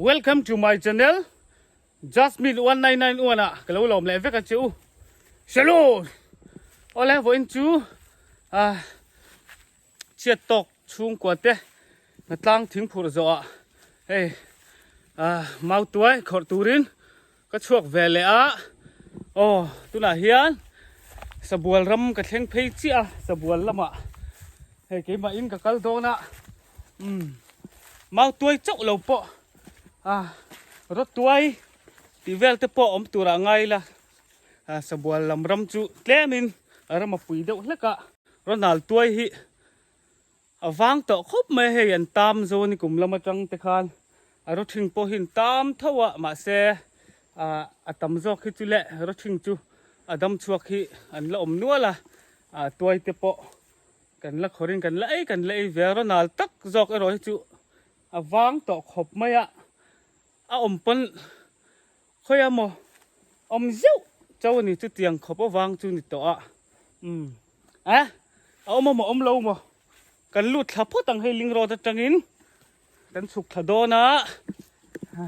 Welcome to my channel Jasmine 1991 ah ka lo lawm leh vek a che u. Salute! Awle vawiin chu ah chhiat tawk chhungkua te hnatlang thing phurh zawh ah hei ah mautuai khawrh turin ka chhuak ve leh a aw tunah hian sabual ram ka thleng phei chiah a sabual lamah hei keimah in ka kal dawn a umm mau tuai chauh lo pawh a rawt tuai tih vel te pawh awm turah ngai ila a sabual lam ram chu tlemin a ram a pui deuh hlek a rawnal tuai hi A vang tawh khawp mai hei an tam zo ni kum lam atang te khan a rawthing pawh hi an tam tho a mahse ah a tam zawk hi chu leh rawthing chu a dam chhuak hi an la awm nual a ah tuai te pawh kan la khawr in kan la ei kan la ei ve a rawnal tak zawk erawh hi chu a vang tawh khawp mai a a awm pawn khawi a maw awm zeuh chauh a ni chutiang khawp avang chu ni tawh a umm a a awm a maw awm lo maw kan lut thla phawt ang hei ling road atangin kan chhuk thla dawn a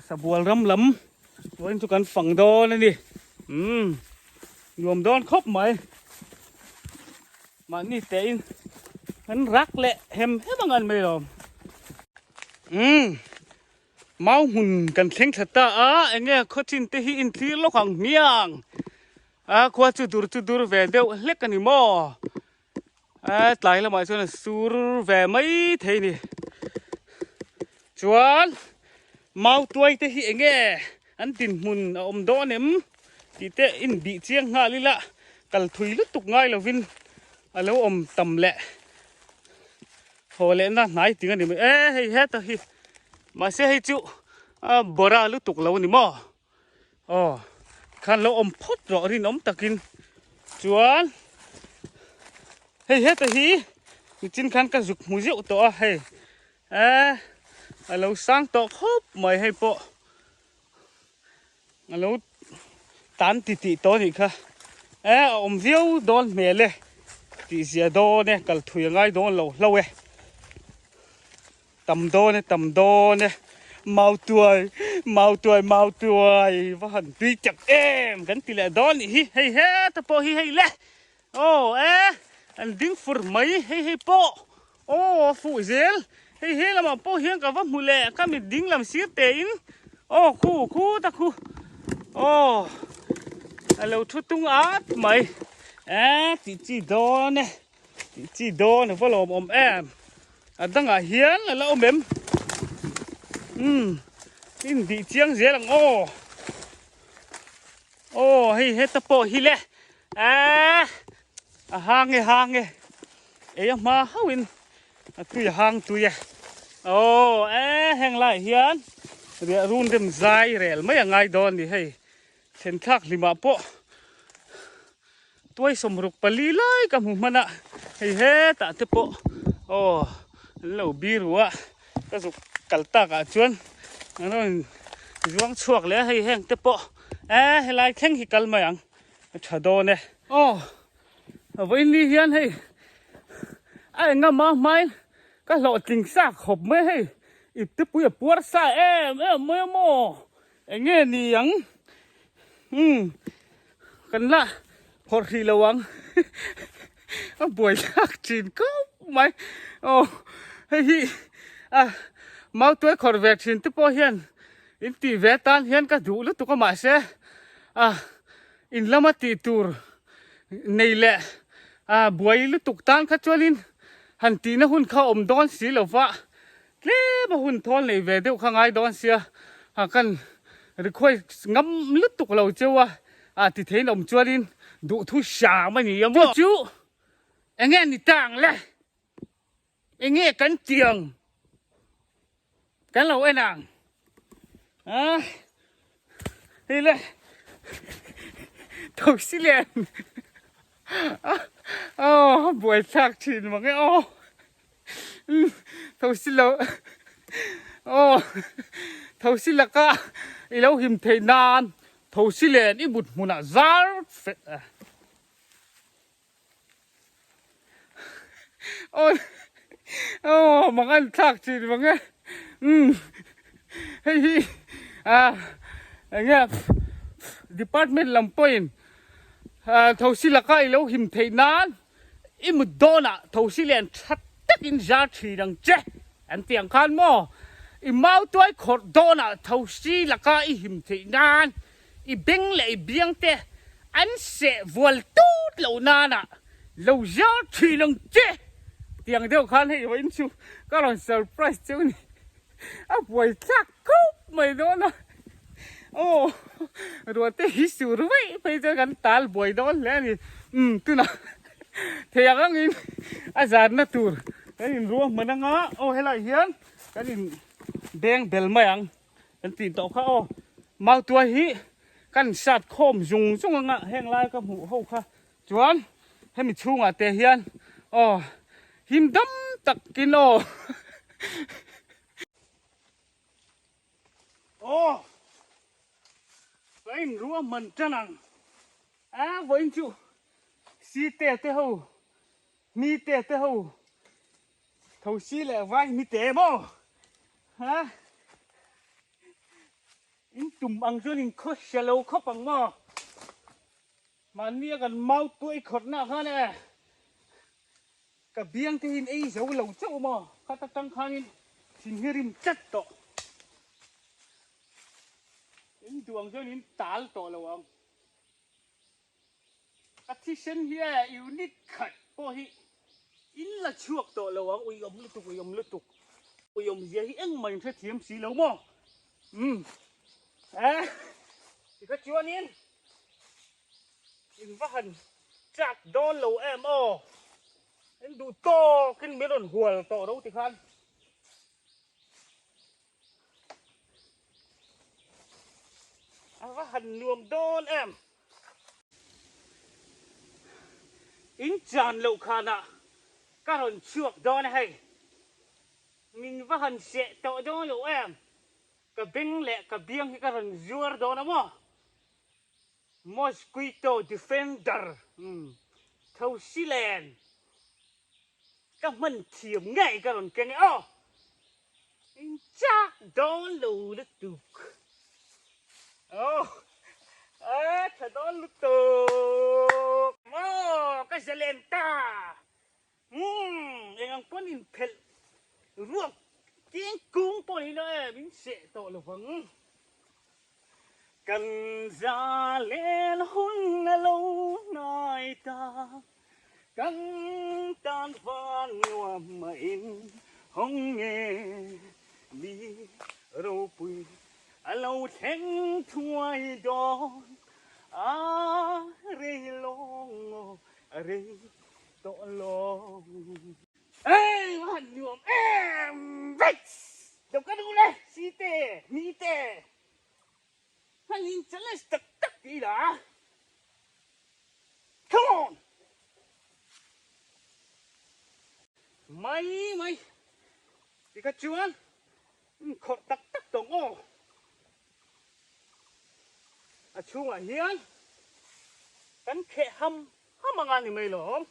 sabual ram lam vawiin chu kan fang dawn a ni umm nuam dawn khawp mai mahni te in kan rak leh hem hem ang an mai lawm umm. Mau hmun kan thleng thla ta a, enge khaw chin te hi inthlir lawk ang hmiang. A khua chu dur chu dur ve deuh hlek a ni maw. A tlai lamah chuan a sur ve mai thei a ni. Chuan mau tuai te hi enge an dinhmun a awm dawn em tih te inbih chiang nghal ila kal thui lutuk ngai lovin a lo awm tam leh. Haw leh na hnai ting a ni mai e hei heta hi mahse hei chu a bawra lutuk lo a ni maw aw khan lo awm phawt rawh rinawm takin chuan hei heta hi nichin khan ka zuk hmu zeuh tawh a hei e a lo sang tawh khawp mai hei pawh. A lo tan ti tih tawh anih kha e a awm viau dawn hmel e tih zia dawn e kal thui a ngai dawn lo hlo e tam dawn e tam dawn e mau tuai mau tuai mau tuai va han tui tak em kan ti leh dawn nih hi hei heta pawh hi hei le aw e an ding fur mai hei hei pawh Aw a fuh zel, hei he lamah pawh hian ka va hmu leh ka mit ding lam sir te in aw khu khu ta khu aw a lo thu tung at mai e tih chi dawn e tih chi dawn a va lawm awm em a dangah hian a la awm em umm in bih chiang zel ang aw aw hei heta pawh hi le e a hang e hang e. Ei a hma hauhin a tui a hang tui e. Aw e heng laiah hian riah run rem zai rel mai a ngai dawn a ni hei. Thlen thlak hlimah pawh tuai 64 lai ka hmu hman a, hei hetah te pawh aw an lo biru a, ka zuk kal takah chuan an rawn zuang chhuak leh a hei heng te pawh e helai thleng hi kal mai ang a tha dawn e. Aw. Vawiin ni hian hei a enga hma hmain ka hlawhtling sa khawp mai hei iptepui a puar sa em em mai a maw enge ni ang umm kan la phawrh hrih lo ang a buai thlak thin khawp mai aw hei hi a mautuai khawrh ve thin te pawh hian in tih ve atan hian ka duh lutuk a mahse a In lama tih tur nei leh buai lutuk tan kha chuanin han tihna hun kha awm dawn si lo va, tlem a hun thawl nei ve deuh kha ngai dawn sia, kan request ngam lutuk lo cheu a, ti theiin awm chuanin duhthu hram a ni a maw. Chu chu enge ni ta ang le? Enge kan tiang kan lo en ang a hei le tho si len aw buai thlak thin mang e aw tho si lo aw tho si laka i lo him theih nan tho si len i mut hmunah zar fet a. Aw aw mang an thlak thin mang e umm hei hi. Enge department lam pawhin thosi laka i lo him theih nan i mut dawnah thosi len tha takin zar thin ang che an ti ang khan maw i mau tuai khawrh dawnah thosi laka i him theih nan i beng leh i biang te an seh vual tut loh nanah lo zar thin ang che tiang deuh khan hei vawiin chu ka rawn surprise cheu ni. A buai thlak khawp mai dawn a, aw ruahte hi sur vaih phei chuan kan tal buai dawn hle a ni. Umm tunah thei ang angin a zarna tur kan inruahman anga aw helaiah hian kan in beng bel mai ang kan tih tawh kha aw. Mautuai hi kan sat khawm zung zung anga heng lai ka hmuh ho kha Chuan hemi chhungah te hian aw him dam takin aw aw ka inruah man tan ang a vawiin chu site te ho mite te ho thosi leh vai mite maw ha in tum ang chuan in khawhria lo khawp ang maw. Mahni a kan mau tuai khawrhna ah khan e ka biang te hian ei zo lo chauh maw khat atang khanin thin hi rim tlat tawh in duh ang chuan in tal tawh lo ang ka thisen hi e unit khat pawh hi in la chhuak tawh lo ang ui awm lutuk ui awm lutuk ui awm zia hi engmah in hrethiam si lo maw umm e tikha chuanin. In va han chak dawn lo em aw. In duh tawkin min rawn hual tawh ro ti khan. A va han nuam dawn em. In chan loh khanah ka rawn chhuak dawn a hei. Min va han seh tawh dawn lo em. Ka beng leh ka biang hi ka rawn zuar dawn a maw? Mosquito defender Thosilen ka hman thiam ngei ka rawn keng e aw. In chak dawn lo lutuk. Aw a tha dawn lutuk. Aw ka zalen ta. Umm eng ang pawn in phelh ruak keng kung pawh ni lo e min seh tawh lo vang. Kan za len hun a lo hnai ta, kan tan van nuam mah in hawng nge mi ropui a lo thleng thuai dawn a rei lawng aw a rei tawh lawng. Ei va han nuam em vek lo ka duh le si te mi te han in challenge tak tak ti ila come on mai mai ti kha chuan in khawrh tak tak tawng aw a chhungah hian kan kheh ham ham anga ni mai lawm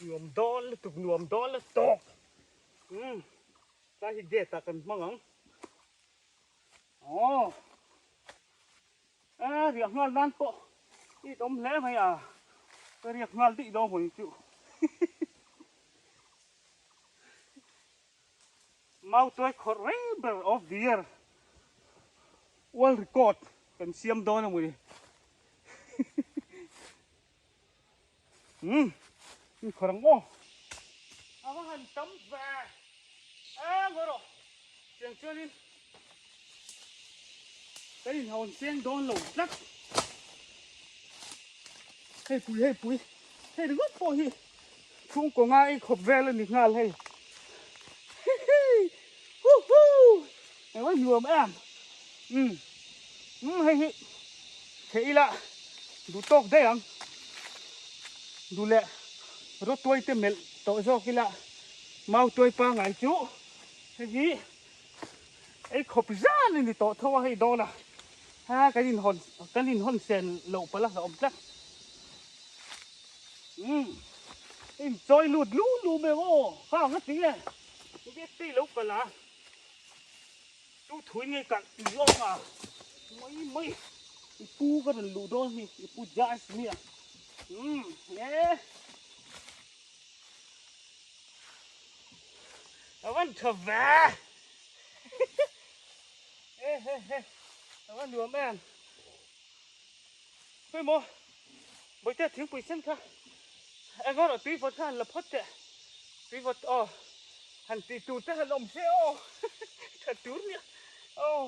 nuam dawn lutuk nuam dawn lutuk umm tlai hi gate ah kan hmang ang aw a riah nghal nan pawh it awm hle mai a ka riak nghal daih dawn hawi chu Mautuai khawrh reng ber of the year world record kan siam dawn a mawni. Umm in khawrh ang aw. A va han tam ve eng erawh tiang chuanin kan inhawn seng dawn lo tlat. Hei pui hei pui hei ringawt pawh hi chhungkaw ngai khawp vel a ni nghal hei. Hihi huhu engemaw nuam em umm umm hei hi theih ila duh tawk daih ang duh leh rawtuai te melh tawh zawk ila mautuai pangai chu hei hi ei khawp zan a ni tawh tho a hei dawn a ha kan inhawn kan inhawn sen loh palh a hlauhawm tlat umm in chawi lut lu lu mai ang aw ha nga ti nge gate te i lo kal a. Tu thui nge kalh tui awm a mai mai i pu ka rawn luh dawn hi i pu Jasmine umm e a van tha ve he he he a va nuam em pawimawh bawihte thingpui sen kha eng erawh tui vawt kha han la phawt teh tui vawt aw han tih tur te han awm se aw tha tur nia aw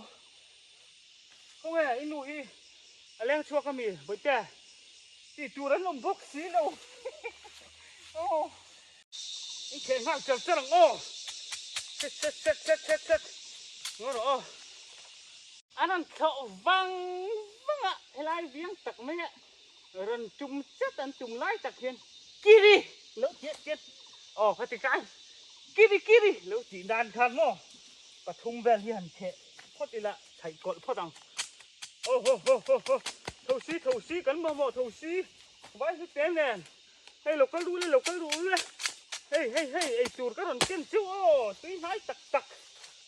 khawnge i nu hi a leng chhuak ami bawihte tih tur an awm bawk si lo aw in kheh nghal char char ang aw set set set set set set ngaw rawh aw an rawn thlawh vang vang a helai viang tak mai a rawn tum chat an tum lai tak hian kiri lo tiat tiat aw ka ti kai kiri kiri lo tih dan khan maw pathum vel hi han cheh phawt ila chhaih kawlh phawt ang aw ho ho ho ho thosi thosi kan mamawh thosi vai hlute nen Hei lo kal duh le lo kal duh le hei hei hei ei tur ka rawn ken chu aw tui hnai tak tak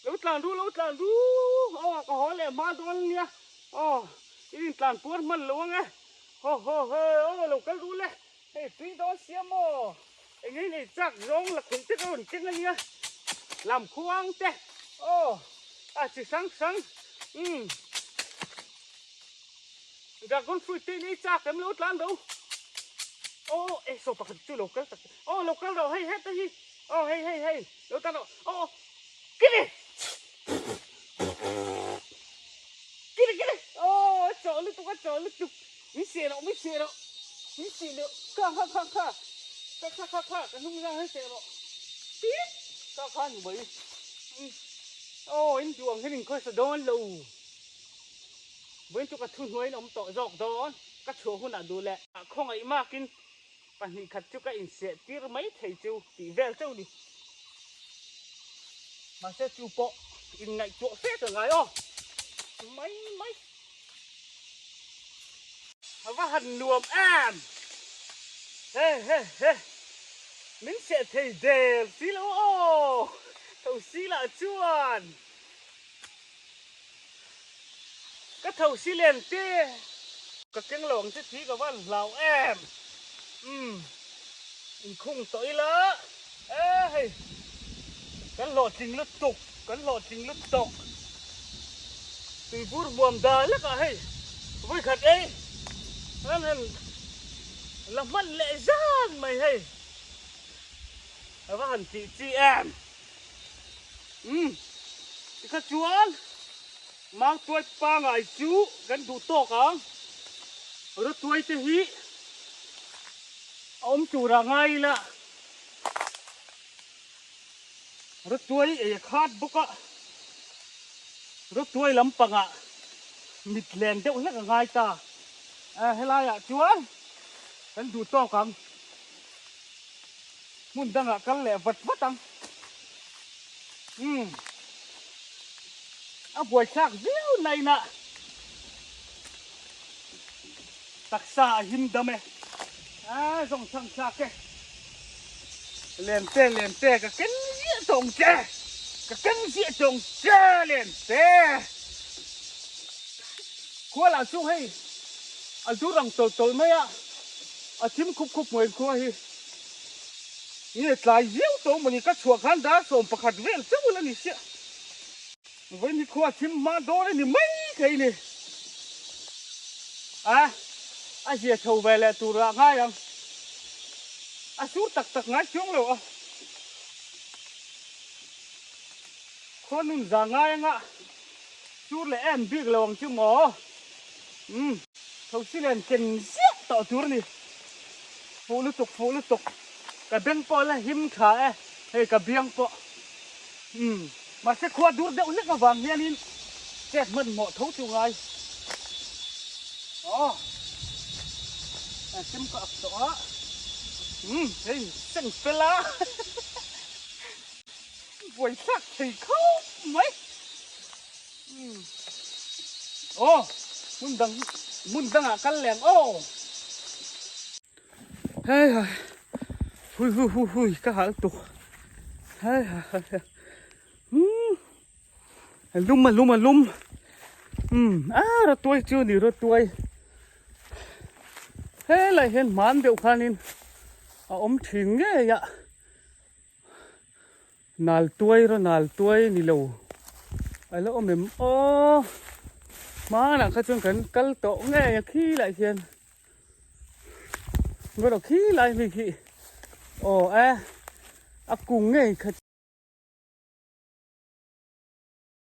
lo tlan ru lo tlan ru aw ka haw leh hma dawn nia aw i in tlan puar hman lo ang e haw haw he aw lo kal duh le hei tui dawn sia maw eng eng ei chak zawng la khuih te ka rawn keng ania lam khuang te aw a chi hrang hrang umm Dragon fruit te in ei chak em lo tlan ro. Aw eh saw pakhat chu lo kal tak. Aw lo kal ro hei heta hi. Aw hei hei hei lo tlan ro. Aw kiri. Kiri kiri. Aw chaw lutuk a chaw lutuk. Min seh ro min seh ro. Min seh lo kha kha kha kha. Kha kha kha kha ka hnung zang hei seh ro. Pip kha kha ni mai. Aw in duh ang hian in khawisa dawn lo. Vawiin chu ka thuhnuaiin awm tawh zawk dawn, ka chhuah hunah duh leh khawngaih makin pahnih khat chu ka inseh tir mai thei chu tih vel chauh ni. Mahse chu pawh inngaihtuah fe ka ngai aw mai mai. A va han nuam em! He he he min seh thei der si lo aw tho si lah chuan. Ka tho si len te. Ka keng lo ang che thi ka van hlau em. Umm inkhung tawh ila e hei kan hlawhtling lutuk kan hlawhtling lutuk tuibur hmuam da lekah hei vawikhat ei an han la hman leh zan mai hei a va han tih chi em. Umm tikha chuan mau tuai pangai chu kan duh tawk ang rawtuai te hi a awm tur ah ngai ila rawtuai ei a khat bawk a rawtuai lampangah mit len deuh hlek a ngai ta a helai ah chuan kan duh tawk ang. Hmun dangah kal leh vat vat ang. Umm. A buaithlak viau nain a taksa a him dam e. A zawng chhang thlak e. Lente lente ka ken ziah tawng che. Ka ken ziah tawng che lente. Khua lah chu hei a dur ang tawlh tawlh mai a. A thim khup khup mai khua hi. Nge tlai viau tawh mawni ka chhuah khan dar 11 vel chauh la ni sia. Vawiin hi khua thim hma dawn a ni mai thei ni. A a zia chho ve leh tur ah ngai ang. A sur tak tak ngai chuang lo a. Khua nun za ngai anga sur leh em bik lo ang chu maw. Umm thosi len ken ziah tawh tur a ni. Fuh lutuk fuh lutuk ka beng pawh la him tha e hei ka biang pawh umm mahse khua dur deuh hlek avang hianin chet hmanhmawh tho chu ngai aw chem ka ak tawh a umm hei seng fel a buaithlak thei khawp mai. Aw hmun dang hmun dangah kal leng aw. Hei ha hui hui hui hui ka hal tuk hei ha ha hmm. A lum a lum a lum umm a rawtuai chu ni rawtuai helai hian hman deuh khanin a awm thin ngei a nal tuai raw nal tuai ni lo a la awm em aw hmanah kha chuan kan kal tawh ngei a khilai hian. Ngaw khi lai mi khi aw e a kung ngei kha.